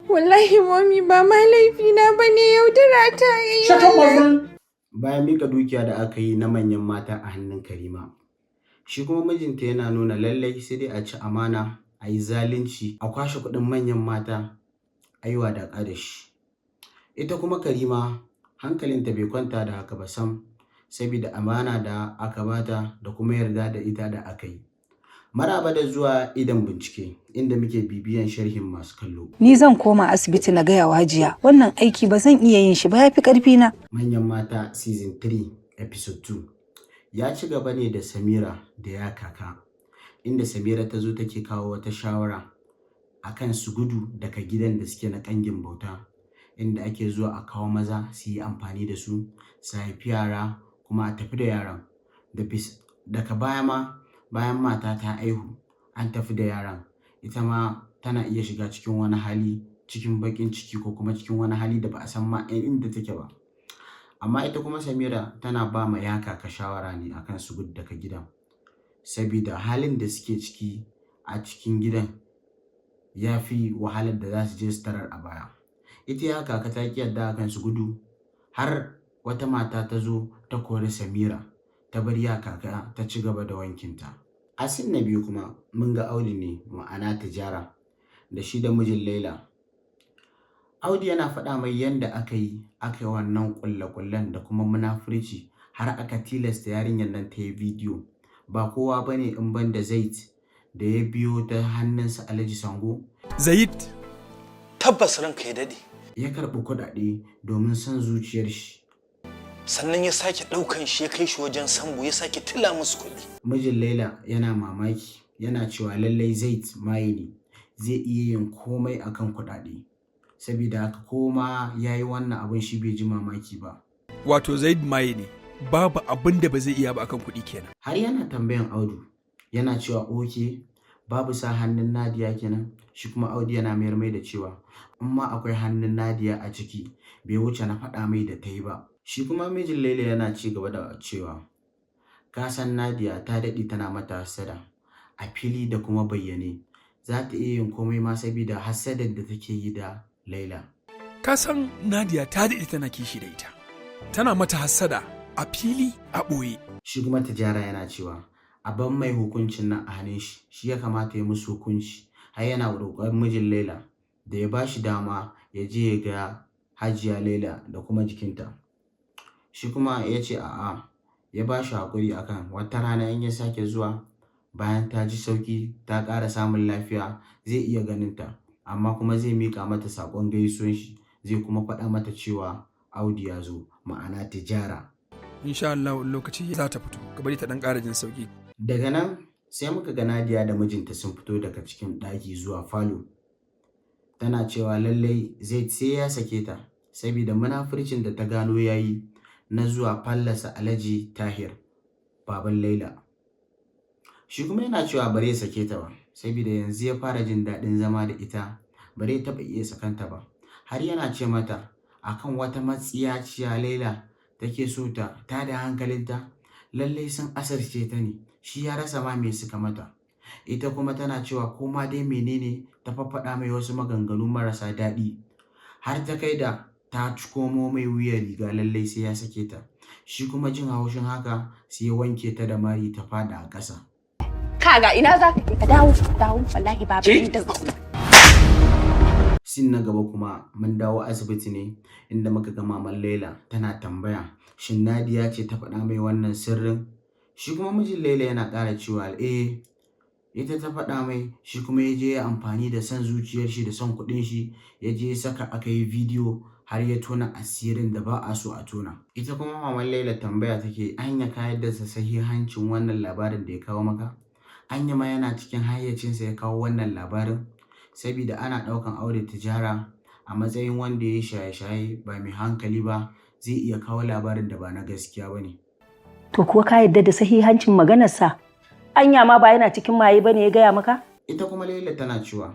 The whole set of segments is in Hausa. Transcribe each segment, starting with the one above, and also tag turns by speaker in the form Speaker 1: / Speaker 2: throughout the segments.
Speaker 1: Wallahi Mommy, ba ma laifina ba ne, yaudara ta yi.
Speaker 2: Shut up, my friend.
Speaker 3: Bayan mika dukiya da aka yi na manyan mata a hannun Karima, shi kuma mijinta yana nuna lallai sai dai a ci amana, a yi zalunci, a kwashe kuɗin manyan mata, a yi wadaƙa da shi. Ita kuma Karima hankalinta bai kwanta da haka ba sam, saboda amana da aka bata da kuma yarda da ita da aka yi. Maraba da zuwa Idon Bincike, inda muke bibiyan sharhin masu kallo.
Speaker 4: Ni zan koma asibiti na gaya wa Hajiya, wannan aiki ba zan iya yin shi ba, ya fi ƙarfi na.
Speaker 3: Manyan Mata Season 3 Episode 2 ya ci gaba ne da Samira da ya kaka, inda Samira ta zo take kawo wata shawara akan su gudu daga gidan da suke na ƙangin bauta, inda ake zuwa a kawo maza su yi amfani da su, su haifi yara kuma a tafi da yaran. Daga baya ma, bayan mata ta haihu an tafi da yaran, ita ma tana iya shiga cikin wani hali, cikin baƙin ciki ko kuma cikin wani hali da ba a san ma inda take ba. Amma ita kuma Samira tana ba ma ya kaka shawara ne akan su gudu daga gidan, sabida halin da suke ciki a cikin gidan ya fi wahalar da za su je su tarar a baya. Ita ya kaka ta ƙi yarda akan su gudu, har wata mata ta zo ta kori Samira, ta bar ya kaka ta ci gaba da wankinta. A scene na biyu kuma mun ga Audu ne, ma'ana Tijara, da shi da mijin Laila. Audu yana faɗa mai yanda aka yi wannan ƙulle-ƙullen da kuma munafurci har aka tilasta yarinyar nan ta yi bidiyo. Ba kowa ba ne in ban da Zaid da ya biyo ta hannunsa Alhaji Sango.
Speaker 5: Zaid.
Speaker 6: Tabbas, ranka ya daɗe.
Speaker 3: Ya karɓi kuɗaɗe domin son zuciyar shi.
Speaker 6: Sannan ya sake ɗaukan shi, ya kai shi wajen Sambo, ya sake tila musu kuɗi.
Speaker 3: Mijin Laila yana mamaki, yana cewa lallai Zaid maye ne, zai iya yin komai akan kuɗaɗe. Sabida haka ko ma ya yi wannan abun, shi bai ji mamaki ba.
Speaker 5: Wato Zaid maye ne, babu abin da ba zai iya ba akan kuɗi kenan.
Speaker 3: Har yana tambayan Audu, yana cewa, "Okay, babu sa hannun Nadiya kenan?" Shi kuma Audu yana mayar mai da cewa in ma akwai hannun Nadiya a ciki, bai wuce na faɗa mai da ta yi ba. Shi kuma mijin Laila yana ci gaba da cewa, ka san Nadiya ta daɗe tana mata hassada a fili da kuma bayyane. Za ta iya yin komai ma sabida hassadar da take yi da Laila.
Speaker 5: Ka san Nadia ta daɗe tana kishi da ita. Tana mata hassada a fili, a ɓoye.
Speaker 3: Shi kuma Tijara yana cewa a ban mai hukuncin nan a hannun shi, shi ya kamata ya musu hukunci. Har yana roƙon mijin Laila da ya ba shi dama ya je ya ga Hajiya Laila da kuma jikinta. Shi kuma ya ce a'a, ya ba shi haƙuri akan wata rana in ya sake zuwa bayan ta ji sauƙi, ta ƙara samun lafiya, zai iya ganin ta, amma kuma zai miƙa mata saƙon gaisuwan shi, zai kuma faɗa mata cewa Audu ya zo, ma'ana Tijara.
Speaker 5: Insha Allah lokaci za ta fito, ka bari ta ɗan ƙara jin sauƙi.
Speaker 3: Daga nan sai muka ga Nadiya da mijinta sun fito daga cikin ɗaki zuwa falo. Tana cewa lallai Zaid sai ya sake ta, saboda munafurcin da ta gano ya yi na zuwa fallasa Alhaji Tahir, baban Laila. Shi kuma yana cewa bare ya sake ta ba, saboda yanzu ya fara jin daɗin zama da ita, bare taɓa iya sakanta ba. Har yana ce mata akan wata matsiyaciya Laila take so ta tada hankalinta, lallai sun asirce ta ne, shi ya rasa ma me suka mata. Ita kuma tana cewa ko ma dai menene, ta faffaɗa mai wasu maganganu marasa daɗi. Har ta kai da ta komo mai wuyan riga, lallai sai ya sake ta. Shi kuma jin haushin haka sai ya wanke ta da mari, ta faɗi a ƙasa.
Speaker 7: Kaga, ina za ka? Ka dawo, dawo, wallahi babu inda za.
Speaker 3: Scene na gaba kuma mun dawo asibiti ne, inda muka ga maman Laila tana tambaya shin Nadiya ce ta faɗa mai wannan sirrin. Shi kuma mijin Laila yana ƙara cewa eh, ita ta faɗa mai, shi kuma ya je ya amfani da son zuciyar shi da son kuɗin shi, ya je ya saka aka yi bidiyo har ya tona asirin da ba a so a tona. Ita kuma maman Laila tambaya take, anya ka yarda da sahihancin wannan labarin da ya kawo maka? Anya ma yana cikin hayyacinsa ya kawo wannan labarin? Sabida ana ɗaukan Audu Tijara a matsayin wanda ya yi shaye-shaye, ba mai hankali ba, zai iya kawo labarin da ba na gaskiya ba ne.
Speaker 8: To kuwa ka yarda da sahihancin maganarsa? Anya ma ba yana cikin maye bane ya gaya maka?
Speaker 3: Ita kuma Laila tana cewa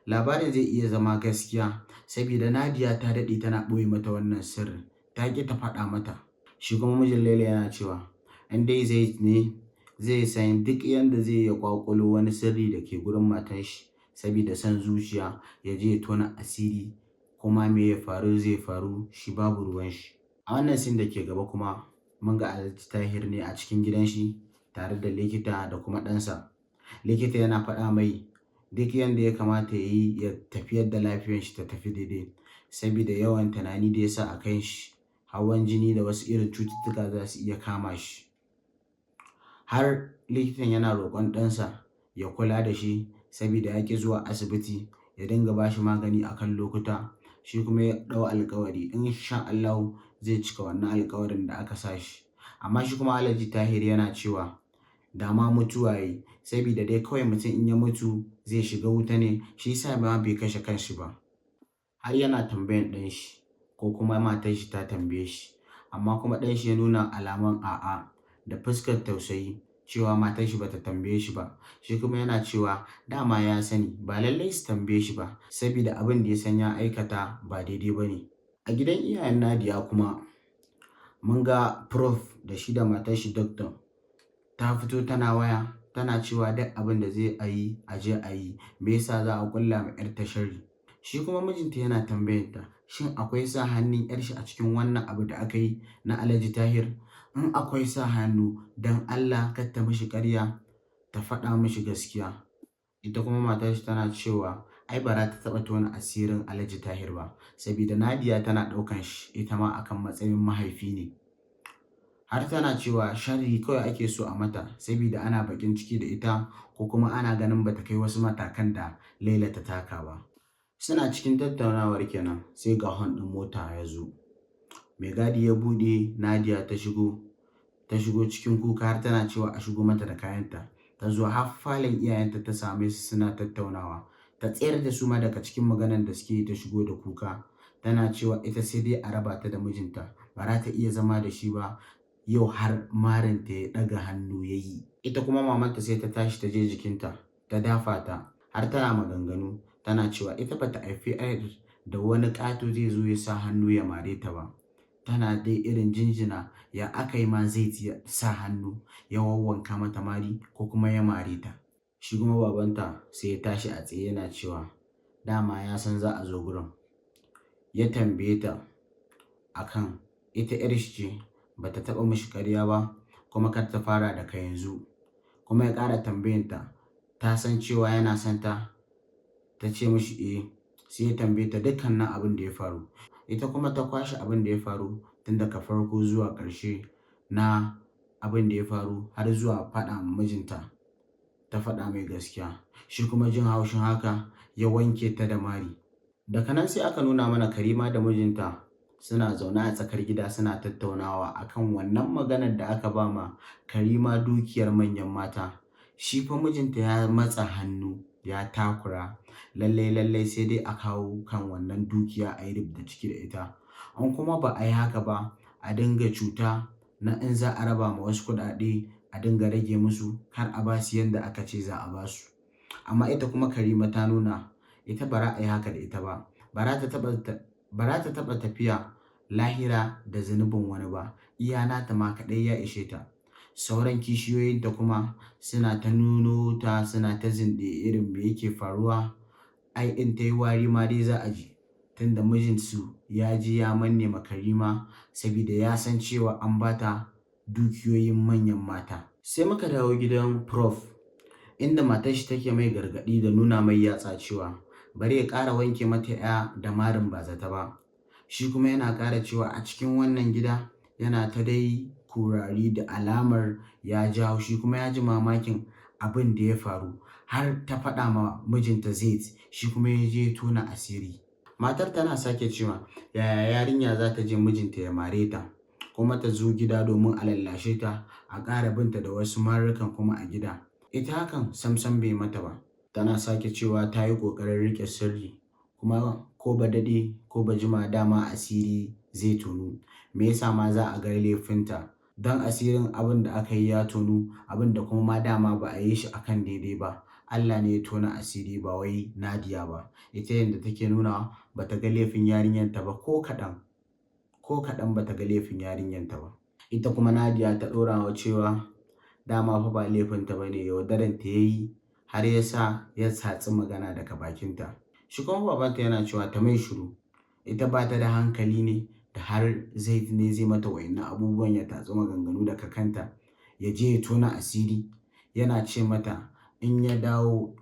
Speaker 3: labarin zai iya zama gaskiya, saboda Nadiya ta daɗe tana ɓoye mata wannan sirrin, ta ƙi ta faɗa mata. Shi kuma mijin Laila yana cewa in dai Zaid ne, zai san duk yanda zai iya ƙwaƙulo wani sirri da ke gurin matar shi, saboda son zuciya ya je ya tona asiri. Kuma me ya faru zai faru, shi babu ruwan shi. A wannan scene da ke gaba kuma, mun ga Alhaji Tahir ne a cikin gidan shi tare da likita da kuma ɗansa. Likita yana faɗa mai duk yanda ya kamata ya yi ya tafiyar da lafiyar shi ta tafi daidai, saboda yawan tunani da ya sa a kan shi, hawan jini da wasu irin cututtuka za su iya kama shi. Har likitan yana roƙon ɗansa ya kula da shi saboda ya ƙi zuwa asibiti, ya dinga ba shi magani a kan lokuta. Shi kuma ya ɗau alƙawari insha Allahu zai cika wannan alƙawarin da aka sa shi. Amma shi kuma Alhaji Tahir yana cewa da ma mutuwa ya yi, saboda dai kawai mutum in ya mutu zai shiga wuta ne, shi yasa ma bai kashe kanshi ba. Har yana tambayan ɗan shi ko kuma matar shi ta tambaye shi, amma kuma ɗan shi ya nuna alaman a'a da fuskar tausayi cewa matar shi bata tambaye shi ba. Shi kuma yana cewa dama ya sani ba lallai su tambaye shi ba, saboda abin da ya san ya aikata ba daidai ba ne. A gidan iyayen Nadiya kuma, mun ga Prof da shi da matar shi Doctor. Ta fito tana waya tana cewa duk abin da zai a yi a je a yi, me yasa za a ƙulla ma 'yarta sharri? Shi kuma mijinta yana tambayar ta, shin akwai sa hannun 'yar shi a cikin wannan abu da aka yi na Alhaji Tahir? In akwai sa hannu, don Allah kar ta mishi ƙarya, ta faɗa mishi gaskiya. Ita kuma matar shi tana cewa ai ba za ta taɓa tona asirin Alhaji Tahir ba, saboda Nadiya tana ɗaukan shi ita ma akan matsayin mahaifi ne. Har tana cewa sharri kawai ake so a mata saboda ana baƙin ciki da ita, ko kuma ana ganin bata kai wasu matakan da Laila ta taka ba. Suna cikin tattaunawar kenan sai ga hon ɗin mota ya zo. Mai gadi ya buɗe, Nadiya ta shigo, ta shigo cikin kuka har tana cewa a shigo mata da kayanta. Ta zo har falon iyayenta ta same su suna tattaunawa. Ta tsayar da su ma daga cikin maganan da suke yi, ta shigo da kuka. Tana cewa ita sai dai a raba ta da mijinta, ba za ta iya zama da shi ba yau har marinta ya ɗaga hannu ya yi. Ita kuma mamanta sai ta tashi ta je jikinta, ta dafa ta, har tana maganganu, tana cewa ita bata haifi 'yar da wani ƙato zai zo ya sa hannu ya mare ta ba. Tana dai irin jinjina ya aka yi ma zai sa hannu ya wawwanka mata mari ko kuma ya mare ta. Shi kuma babanta sai ya tashi a tsaye yana cewa dama ya san za a zo gurin. Ya tambaye ta akan ita 'yar shi ce, bata taɓa mishi ƙarya ba, kuma kar ta fara daga yanzu. Kuma ya ƙara tambayanta ta san cewa yana son ta, ta ce mishi eh. Sai ya tambaye ta dukkanin abin da ya faru. Ita kuma ta kwashe abin da ya faru tun daga farko zuwa ƙarshe na abin da ya faru har zuwa faɗa ma mijinta. Ta faɗa mai gaskiya. Shi kuma jin haushin haka ya wanke ta da mari. Daga nan sai aka nuna mana Karima da mijinta suna zaune a tsakar gida suna tattaunawa akan wannan maganar da aka ba ma Karima dukiyar manyan mata. Shi fa mijinta ya matsa hannu ya takura, lallai lallai sai dai a kawo kan wannan dukiya a yi rubda ciki da ita. In kuma ba a yi haka ba, a dinga cuta na in za a raba ma wasu kuɗaɗe a dinga rage musu har a ba su yanda aka ce za a ba su. Amma ita kuma Karima ta nuna ita ba za a yi haka da ita ba, ba za ta taɓa tafiya lahira da zunubin wani ba, iya nata ma kaɗai ya ishe ta. Sauran kishiyoyinta kuma suna ta nuno ta, suna ta zinɗe irin me yake faruwa, ai in ta yi wari ma dai za a ji. Tunda mijinsu ya je ya manne ma Karima saboda ya san cewa an ba ta dukiyoyin manyan mata. Sai muka dawo gidan Prof, inda matar shi take mai gargaɗi da nuna mai yatsa cewa bari ya ƙara wanke mata 'ya da marin ba zata ba. Shi kuma yana ƙara cewa a cikin wannan gida yana ta dai kurari da alamar ya ji haushi, kuma ya ji mamakin abin da ya faru har ta faɗa ma mijinta Zaid, shi kuma ya je tona asiri. Matar tana sake cewa yaya yarinya za ta je mijinta ya mare ta, kuma ta zo gida domin a lallashe ta, a ƙara binta da wasu marukan kuma a gida. Ita hakan samsam bai mata ba. Tana sake cewa ta yi ƙoƙarin riƙe sirri, kuma ko ba daɗe ko ba jima dama asiri zai tonu. Me yasa ma za a ga laifinta? Don asirin abin da aka yi ya tonu, abin da kuma ma dama ba a yi shi akan daidai ba. Allah ne ya tona asiri ba wai Nadiya ba. Ita yanda take nuna ba ta ga laifin yarinyarta ba ko kaɗan. Ko kaɗan ba ta ga laifin yarinyarta ba. Ita kuma Nadiya ta ɗora wa cewa dama fa ba laifinta ba ne, yaudaranta ya yi har ya sa ya tsatsi magana daga bakinta. Shi kuma babanta yana cewa ta mai shiru. Ita ba ta da hankali ne da har Zaid ne zai mata wa'innan abubuwan, ya tatsi maganganu daga kanta ya je ya tona asiri? Yana ce mata in ya dawo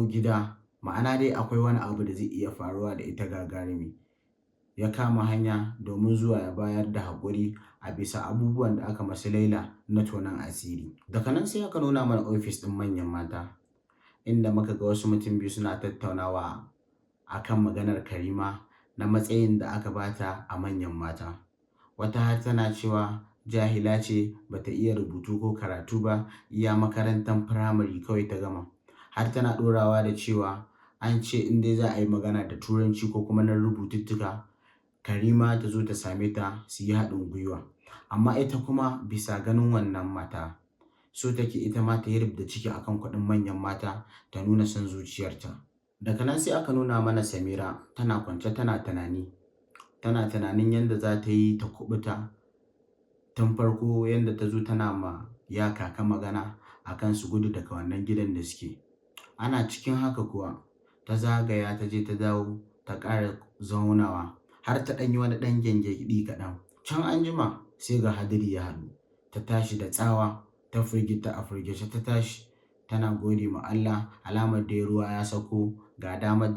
Speaker 3: gida, ma'ana dai akwai wani abu da zai iya faruwa da ita gagarumi. Ya kama hanya domin zuwa ya bayar da haƙuri a bisa abubuwan da aka masu Laila na tonon asiri. Daga nan sai aka nuna mana ofis ɗin manyan mata, inda muka ga wasu mutum biyu suna tattaunawa akan maganar Karima na matsayin da aka bata a manyan mata. Wata har tana cewa jahila ce, bata iya rubutu ko karatu ba, iya makarantar firamare kawai ta gama. Har tana ɗorawa da cewa an ce in dai za a yi magana da Turanci ko kuma na rubututtuka, Karima ta zo ta same ta su yi haɗin gwiwa. Amma ita kuma, bisa ganin wannan mata, so take ita ma ta yi rubda ciki akan kuɗin manyan mata, ta nuna son zuciyarta. Daga nan sai aka nuna mana Samira tana kwance tana tunani, tana tunanin yadda za ta yi ta kuɓuta. Tun farko yadda ta zo tana ma ya kaka magana akan su gudu daga wannan gidan da suke. Ana cikin haka kuwa ta zagaya, ta je ta dawo, ta ƙara zaunawa, har ta ɗan yi wani ɗan gyangyaɗi kaɗan. Can an jima sai ga hadiri ya haɗu. Ta tashi da tsawa, ta firgita, a firgice ta tashi tana gode ma Allah, alamar dai ruwa ya sauko, ga damar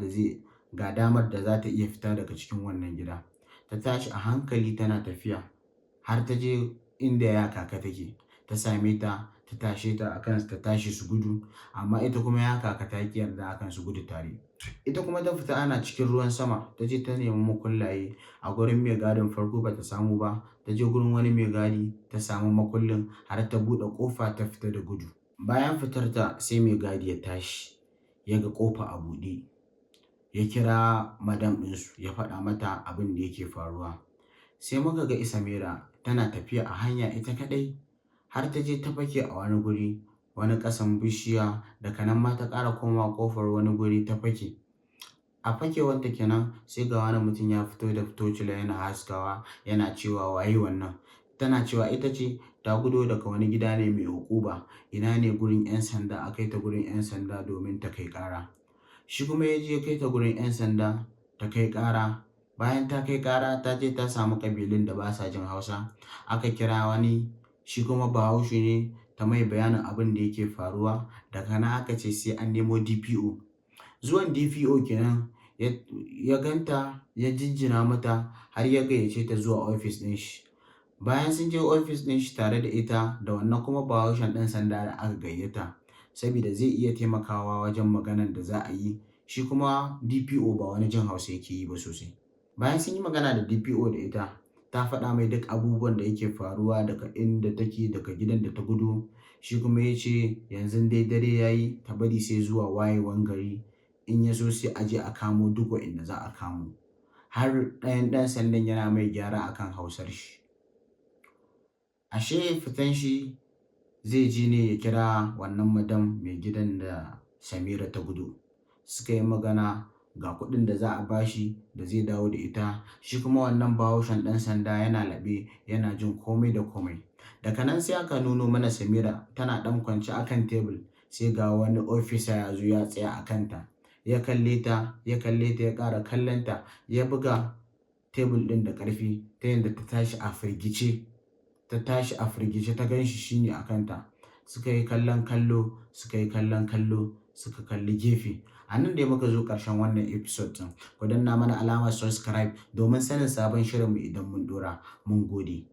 Speaker 3: da za ta iya fita daga cikin wannan gida. Ta tashi a hankali tana tafiya har ta je inda ya kaka take, ta same ta, ta tashe ta akan ta tashi su gudu. Amma ita kuma ya kaka ta ki yarda akan su gudu tare. Ita kuma ta fita ana cikin ruwan sama, ta je ta nemi makullaye a gurin mai gadin. Farko bata samu ba, ta je gurin wani mai gadi ta samu makullin, har ta buɗe ƙofa ta fita da gudu. Bayan fitar ta, sai mai gadi ya tashi ya ga ƙofa a buɗe. Ya kira madam ɗinsu, ya faɗa mata abin da yake faruwa. Sai muka ga Samira tana tafiya a hanya ita kaɗai, har ta je ta fake a wani guri, wani ƙasan bishiya. Daga nan ma ta ƙara komawa ƙofar wani guri ta fake. A fakewanta kenan, sai ga wani mutum ya fito da tocila yana haskawa, yana cewa, "Waye wannan?" Tana cewa ita ce ta gudo daga wani gida ne mai huƙuba, ina ne gurin 'yan sanda, a kai ta gurin 'yan sanda domin ta kai ƙara. Shi kuma ya je ya kai ta gurin 'yan sanda ta kai ƙara. Bayan ta kai ƙara, ta je ta samu ƙabilun da ba sa jin Hausa. Aka kira wani, shi kuma Bahaushe ne, ta mai bayanin abin da yake faruwa. Daga nan aka ce sai an nemo DPO. Zuwan DPO kenan, ya ganta, ya jinjina mata, har ya gayyace ta zuwa ofis ɗin shi. Bayan sun je ofis ɗin shi tare da ita da wannan kuma Bahaushen ɗan sanda da aka gayyata, saboda zai iya taimakawa wajen maganan da za a yi, shi kuma DPO ba wani jin Hausa yake yi ba sosai. Bayan sun yi magana da DPO da ita, ta faɗa mai duk abubuwan da yake faruwa daga inda take, daga gidan da ta gudu. Shi kuma ya ce yanzu dai dare ya yi, ta bari sai zuwa wayewan gari, in ya so sai a je a kamo duk waɗanda za a kamo. Har ɗayan ɗan sandan yana mai gyara akan Hausar shi. Ashe fitan shi zai je ne ya kira wannan madam mai gidan da Samira ta gudu. Suka yi magana, ga kuɗin da za a bashi da zai dawo da ita. Shi kuma wannan Bahaushen ɗan sanda yana laɓe yana jin komai da komai. Daga nan sai aka nuno mana Samira tana ɗan kwance akan tebur, sai ga wani ofisa ya zo ya tsaya a kanta. Ya kalle ta, ya kalle ta, ya ƙara kallon ta, ya buga tebur ɗin da ƙarfi ta yadda ta tashi a firgice. Ta tashi a firgice, ta gan shi shine a kanta. Suka yi kallon kallo, suka yi kallon kallo, suka kalli gefe. A nan dai muka zo ƙarshen wannan episode ɗin. Ku danna mana alamar subscribe domin sanin sabon shirinmu idan mun ɗora. Mun gode.